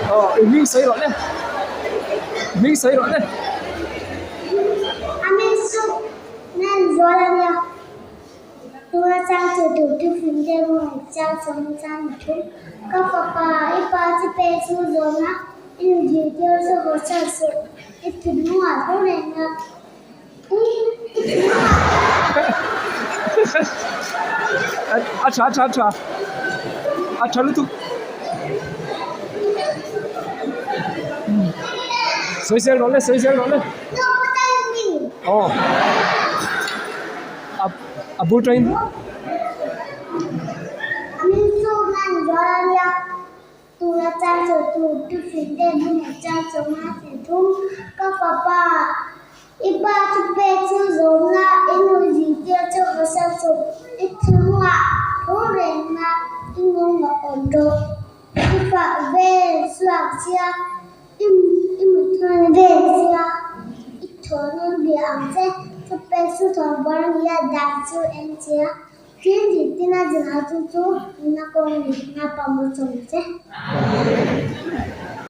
Aw i hming sawi rawh le hming sawi rawh le. A hming chu Nan Zual a nia. Tuna chang chu tur chu fim deuh maw hei chang chuan chang ni thum. Ka fapa i pa chu pe chu zawn a i nu zirtir chu haw chhan suh i thinlungah tho reng a i i thinlungah. A tha a tha a tha a tha lutuk sawi zel rawh le sawi zel rawh le aw. A bul tawhin. I mutthun vel sia, i thawnun bia ang che, thupek chu thawnpawr a nia, dan chu eng che a, thil dik tina zirah chu chu nuna kawng ni, na pawh mu chawm che.